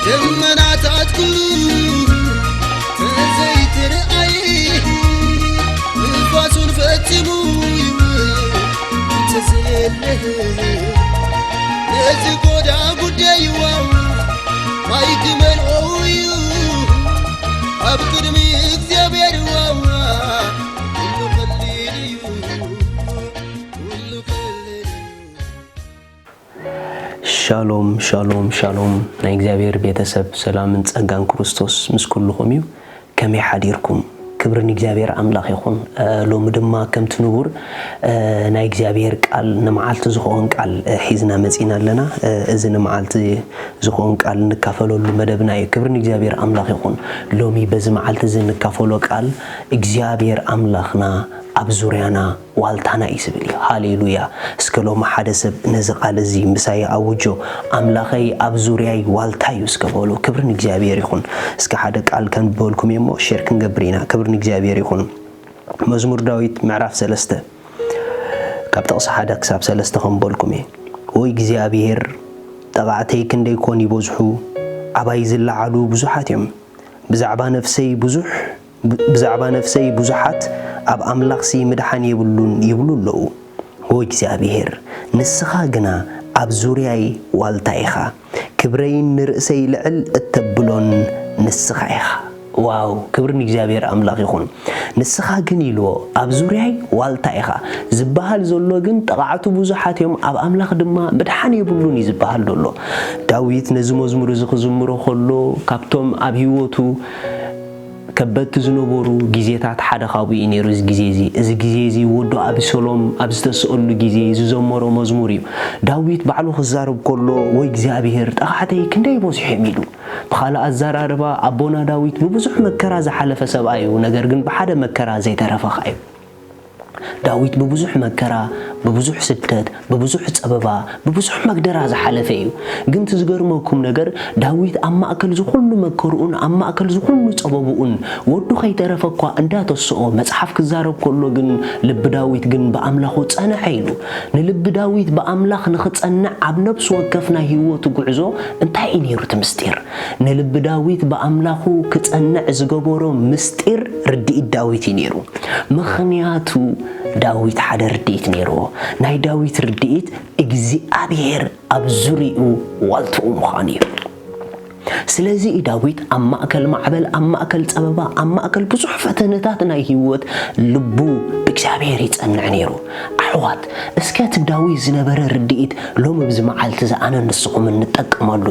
ደመናታት ኩሉ ተዘይትርኣይ፣ ንፋሱን ፈጺሙ ይውል እንተዘየለ፣ ነዚ ጎዳ ጉዳይዋ ማይ ክመልኦ እዩ ኣብ ቅድሚ እግዚኣብሔር ዋዋ። ኩሉ ቀሊል እዩ፣ ኩሉ ቀሊል እዩ። ሻሎም፣ ሻሎም፣ ሻሎም። ናይ እግዚኣብሔር ቤተሰብ፣ ሰላምን ጸጋን ክርስቶስ ምስ ኩልኹም እዩ። ከመይ ሓዲርኩም? ክብሪ ንእግዚኣብሔር ኣምላኽ ይኹን። እ፣ ሎሚ ድማ ከምቲ ንቡር፣ እ፣ ናይ እግዚኣብሔር ቃል፣ ንመዓልቲ ዝኸውን ቃል፣ እ፣ ሒዝና መጺና ኣለና። እ፣ እዚ ንመዓልቲ ዝኸውን ቃል እንካፈለሉ መደብና እዩ። ክብሪ ንእግዚኣብሔር ኣምላኽ ይኹን። ሎሚ በዚ መዓልቲ እዚ እንካፈሎ ቃል፣ እግዚኣብሔር ኣምላኽና ኣብ ዙርያና ዋልታና እዩ ዝብል እዩ። ሃሌሉያ። እስከ ሎሚ ሓደ ሰብ ነዚ ቃል እዚ ምሳይ ኣውጆ፣ "ኣምላኸይ ኣብ ዙርያይ ዋልታ እዩ" እስከ በሉ። ክብሪ ንእግዚኣብሔር ይኹን። እስከ ሓደ ቃል ከንብበልኩም እየ እሞ ሼር ክንገብር ኢና። ክብሪ ንእግዚኣብሔር ይኹን። መዝሙር ዳዊት ምዕራፍ ሰለስተ ካብ ጥቕሲ ሓደ ክሳብ ሰለስተ ከንብበልኩም እየ። "ወይ እግዚኣብሔር፣ ጠቓዕተይ ክንደይ ኮን ይበዝሑ፣ ኣባይ ዝለዓሉ ብዙሓት እዮም። ብዛዕባ ነፍሰይ ብዙሕ፣ ብ-፣ ብዛዕባ ነፍሰይ ብዙሓት ኣብ ኣምላኽሲ ምድሓን የብሉን ይብሉ ኣለዉ። ኦ እግዚኣብሔር፣ ንስኻ ግና ኣብ ዙርያይ ዋልታ ኢኻ። ክብረይን ንርእሰይ ልዕል እተብሎን ንስኻ ኢኻ።" ዋው፣ ክብሪ ንእግዚኣብሔር ኣምላኽ ይኹን። "ንስኻ ግን" ኢልዎ፣ "ኣብ ዙርያይ ዋልታ ኢኻ። ዝበሃል ዘሎ ግን ጠቓዕቱ ብዙሓት እዮም፣ ኣብ ኣምላኽ ድማ ምድሓን የብሉን እዩ ዝበሃል ዘሎ።" ዳዊት ነዚ መዝሙር እዚ ክዝምሮ ከሎ፣ ካብቶም ኣብ ህይወቱ ከበድቲ ዝነበሩ ግዜታት ሓደ ካብኡ እዩ ነይሩ። እዚ ግዜ እዚ፣ እዚ ግዜ እዚ ወዱ ኣብሰሎም ኣብ ዝተስኣሉ ግዜ ዝዘመሮ መዝሙር እዩ። ዳዊት ባዕሉ ክዛረብ ከሎ፣ "ወይ እግዚኣብሔር፣ ጠቓዕተይ ክንደይ በዚሖም" ኢሉ። ብኻልእ ኣዘራርባ፣ ኣቦና ዳዊት ብብዙሕ መከራ ዝሓለፈ ሰብኣይ እዩ፣ ነገር ግን ብሓደ መከራ ዘይተረፈ ኸኣ እዩ። ዳዊት ብብዙሕ መከራ፣ ብብዙሕ ስደት፣ ብብዙሕ ጸበባ፣ ብብዙሕ መግደራ ዝሓለፈ እዩ። ግን እቲ ዝገርመኩም ነገር፣ ዳዊት ኣብ ማእከል ዝኹሉ መከርኡን ኣብ ማእከል ዝኹሉ ጸበብኡን ወዱ ከይተረፈ እኳ እንዳተስኦ መጽሓፍ ክዛረብ ከሎ ግን፣ ልቢ ዳዊት ግን ብኣምላኹ ጸንዐ ኢሉ። ንልቢ ዳዊት ብኣምላኽ ንኽጸንዕ ኣብ ነፍሲ ወከፍ ናይ ህይወቱ ጉዕዞ እንታይ እዩ ነይሩ እቲ ምስጢር? ንልቢ ዳዊት ብኣምላኹ ክጸንዕ ዝገበሮ ምስጢር ርድኢት ዳዊት እዩ ነይሩ። ምኽንያቱ ዳዊት ሓደ ርድኢት ነይርዎ። ናይ ዳዊት ርድኢት እግዚኣብሔር ኣብ ዙርያኡ ዋልትኡ ምዃኑ እዩ። ስለዚ እዩ ዳዊት ኣብ ማእከል ማዕበል፣ ኣብ ማእከል ጸበባ፣ ኣብ ማእከል ብዙሕ ፈተነታት ናይ ህይወት ልቡ ብእግዚኣብሔር ይጸንዕ ነይሩ። ኣሕዋት፣ እስከ እቲ ዳዊት ዝነበረ ርድኢት ሎሚ ኣብዚ መዓልቲ እዚ ኣነ ንስኹም እንጠቀመሉ።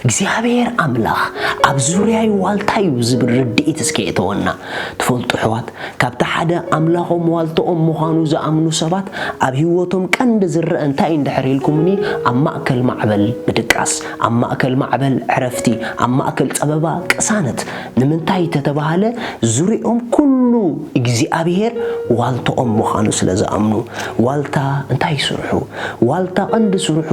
እግዚኣብሔር ኣምላኽ ኣብ ዙርያይ ዋልታ እዩ ዝብል ርድኢት እስከ የእተወና። ትፈልጡ ኣሕዋት፣ ካብቲ ሓደ ኣምላኾም ዋልታኦም ምዃኑ ዝኣምኑ ሰባት ኣብ ህይወቶም ቀንዲ ዝረአ እንታይ እንድሕር ኢልኩምኒ፣ ኣብ ማእከል ማዕበል ምድቃስ፣ ኣብ ማእከል ማዕበል ዕረፍቲ፣ ኣብ ማእከል ጸበባ ቅሳነት። ንምንታይ ተተባሃለ፣ ዙርያኦም ኩሉ እግዚኣብሔር ዋልታኦም ምዃኑ ስለ ዝኣምኑ። ዋልታ እንታይ እዩ ስርሑ? ዋልታ ቀንዲ ስርሑ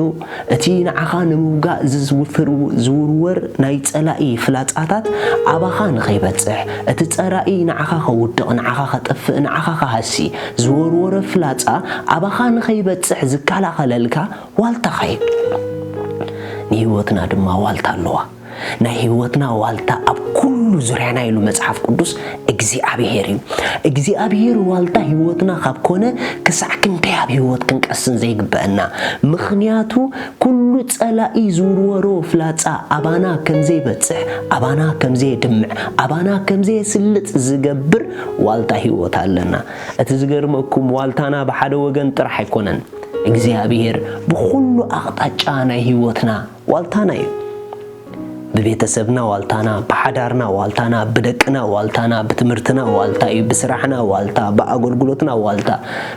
እቲ ንዓኻ ንምውጋእ ዝዝውፍር-፣ ዝውርወር ናይ ጸላኢ ፍላጻታት ኣባኻ ንኸይበጽሕ፣ እቲ ጸላኢ ንዓኻ ከውድቕ፣ ንዓኻ ከጥፍእ፣ ንዓኻ ክሃሲ ዝወርወረ ፍላጻ ኣባኻ ንኸይበጽሕ ዝከላኸለልካ ዋልታኻ እዩ። ንህይወትና ድማ ዋልታ ኣለዋ። ናይ ህይወትና ዋልታ ኣብ ኩሉ ዙርያና ኢሉ መጽሓፍ ቅዱስ እግዚኣብሔር እዩ። እግዚኣብሔር ዋልታ ህይወትና ካብ ኮነ ክሳዕ ክንደይ ኣብ ህይወት ክንቀስን ዘይግበአና። ምኽንያቱ ኩሉ ጸላኢ ዝውርወሮ ፍላጻ ኣባና ከም ዘይበጽሕ፣ ኣባና ከም ዘየድምዕ፣ ኣባና ከም ዘየስልጥ ዝገብር ዋልታ ህይወት ኣለና። እቲ ዝገርመኩም ዋልታና ብሓደ ወገን ጥራሕ ኣይኮነን። እግዚኣብሔር ብኹሉ ኣቕጣጫ ናይ ህይወትና ዋልታና እዩ። ብቤተሰብና ዋልታና፣ ብሓዳርና ዋልታና፣ ብደቅና ዋልታና፣ ብትምህርትና ዋልታ እዩ፣ ብስራሕና ዋልታ፣ ብኣገልግሎትና ዋልታ።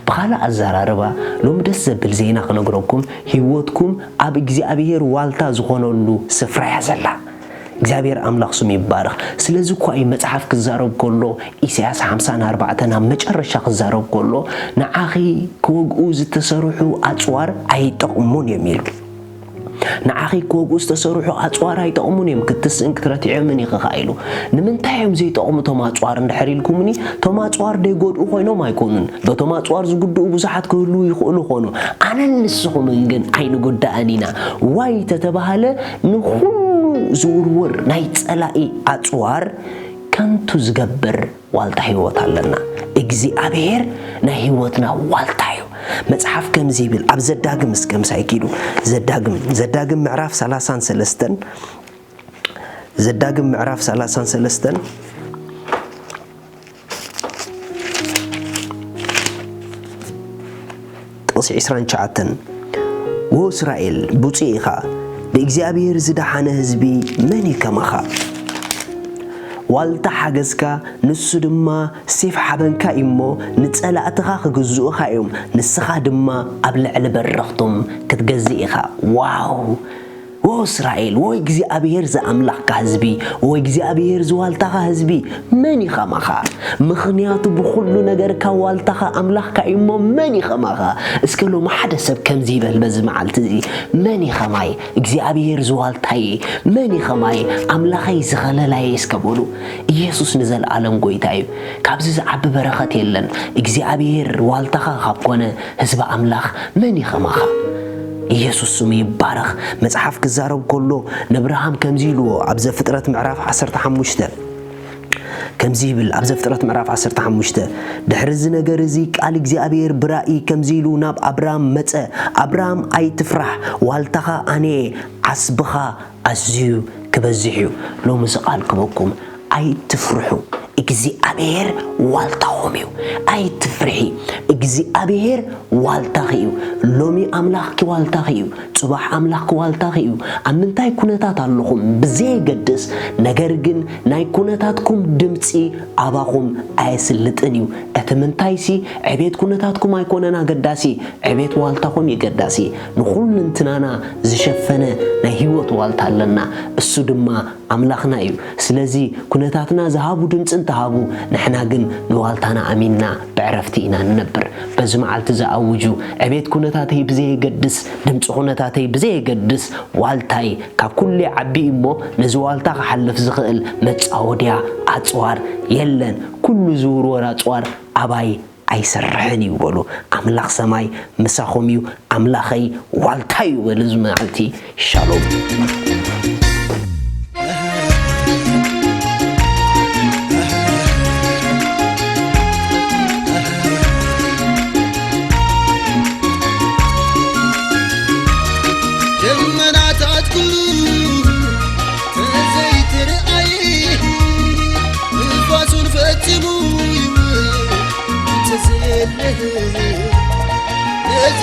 ብኻልእ ኣዘራርባ፣ ሎሚ ደስ ዘብል ዜና ክነግረኩም፣ ህይወትኩም ኣብ እግዚኣብሔር ዋልታ ዝኾነሉ ስፍራ እያ ዘላ። እግዚኣብሔር ኣምላኽ ስሙ ይባረኽ። ስለዚ እኳ እዩ መጽሓፍ ክዛረብ ከሎ፣ ኢሳያስ ሓምሳን ኣርባዕተን ኣብ መጨረሻ ክዛረብ ከሎ፣ "ንዓኺ ክወግኡ ዝተሰርሑ ኣጽዋር ኣይጠቕሙን እዮም" ኢሉ። ንዓኺ ክወግኡ ዝተሰርሑ ኣጽዋር ኣይጠቕሙን እዮም፣ ክትስእን ክትረትዕዮምን ኢኺ ኸኣ ኢሉ። ንምንታይ እዮም ዘይጠቕሙ እቶም ኣጽዋር እንድሕር ኢልኩምኒ፣ እቶም ኣጽዋር ደይጎድኡ ኮይኖም ኣይኮኑን። በቶም ኣጽዋር ዝጉድኡ ብዙሓት ክህልዉ ይኽእሉ ኾኑ። ኣነን ንስኹምን ግን ኣይንጉዳእን ኢና። ዋይ ተተባህለ ንኹሉ ዝውርወር ናይ ጸላኢ ኣጽዋር ከንቱ ዝገብር ዋልታ ህይወት ኣለና። እግዚኣብሔር ናይ ህይወትና ዋልታ እዩ። መጽሓፍ ከምዚ ይብል፣ ኣብ ዘዳግም እስከ ምሳይ ኪዱ። ዘዳግም፣ ዘዳግም ምዕራፍ ሰላሳን ሰለስተን፣ ዘዳግም ምዕራፍ ሰላሳን ሰለስተን፣ ጥቕሲ ዕስራን ትሽዓተን፣ "ወ እስራኤል፣ ብፁዕ ኢኻ፣ ብእግዚኣብሔር ዝደሓነ ህዝቢ መን እዩ ከማኻ? ዋልታ ሓገዝካ፣ ንሱ ድማ ሴፍ ሓበንካ እዩ እሞ፣ ንጸላእትኻ ክግዝኡኻ እዮም፣ ንስኻ ድማ ኣብ ልዕሊ በረኽቶም ክትገዝእ ኢኻ።" ዋው! "ወ እስራኤል፣ ወይ እግዚኣብሔር ዝኣምላኽካ ህዝቢ፣ ወይ እግዚኣብሔር ዝዋልታኻ ህዝቢ፣ መን እዩ ኸማኻ? ምኽንያቱ ብኹሉ ነገርካ ዋልታኻ ኣምላኽካ እዩ እሞ፣ መን እዩ ኸማኻ?" እስከ ሎሚ ሓደ ሰብ ከምዚ ይበል በዚ መዓልቲ እዚ፣ "መን እዩ ኸማይ? እግዚኣብሔር ዝዋልታየ፣ መን እዩ ኸማይ? ኣምላኸይ ዝኸለላየ?" እስከ በሉ። ኢየሱስ ንዘለኣለም ጐይታ እዩ። ካብዚ ዝዓቢ በረኸት የለን። እግዚኣብሔር ዋልታኻ ካብ ኮነ፣ ህዝቢ ኣምላኽ፣ መን እዩ ኸማኻ? ኢየሱስ ስሙ ይባረኽ። መጽሓፍ ክዛረብ ከሎ፣ ነብርሃም ከምዚ ኢልዎ፣ ኣብ ዘፍጥረት ምዕራፍ ዓሰርተ ሓሙሽተ ከምዚ ይብል፣ ኣብ ዘፍጥረት ምዕራፍ ዓሰርተ ሓሙሽተ፣ "ድሕሪ እዚ ነገር እዚ ቃል እግዚኣብሔር ብራእይ ከምዚ ኢሉ ናብ ኣብራም መጸ፣ ኣብራም ኣይትፍራሕ፣ ዋልታኻ ኣነ እየ፣ ዓስብኻ ኣዝዩ ክበዝሕ እዩ።" ሎሚ እዚ ቃል ክበኩም፣ ኣይትፍርሑ፣ እግዚኣብሔር ዋልታኹም እዩ። ኣይትፍርሒ፣ እግዚኣብሔር ዋልታኺ እዩ። ሎሚ ኣምላኽኪ ዋልታኺ እዩ። ጽባሕ ኣምላኽኪ ዋልታኺ እዩ። ኣብ ምንታይ ኩነታት ኣለኹም ብዘየገድስ፣ ነገር ግን ናይ ኩነታትኩም ድምጺ ኣባኹም ኣየስልጥን እዩ። እቲ ምንታይሲ፣ ዕቤት ኩነታትኩም ኣይኮነን ኣገዳሲ፣ ዕቤት ዋልታኹም እዩ ገዳሲ። ንኹልንትናና ዝሸፈነ ናይ ህይወት ዋልታ ኣለና። እሱ ድማ ኣምላኽና እዩ። ስለዚ ኩነታትና ዝሃቡ ድምፂ እንተሃቡ፣ ንሕና ግን ንዋልታና ኣሚንና ብዕረፍቲ ኢና ንነብር። በዚ መዓልቲ ዝኣውጁ፣ ዕቤት ኩነታተይ ብዘየገድስ፣ ድምፂ ኩነታተይ ብዘየገድስ፣ ዋልታይ ካብ ኩሉ ዓቢ እሞ ነዚ ዋልታ ክሓልፍ ዝኽእል መጻወድያ ኣጽዋር የለን። ኩሉ ዝውርወር ኣጽዋር ኣባይ ኣይሰርሕን እዩ በሉ። ኣምላኽ ሰማይ ምሳኹም እዩ፣ ኣምላኸይ ዋልታ እዩ በሉ። እዚ መዓልቲ ሻሎም። ደመናታት ኩሉ ተዘይትርኣይ፣ ንፋሱን ፈጺሙ ይውል እንተዘየለ፣ ነዚ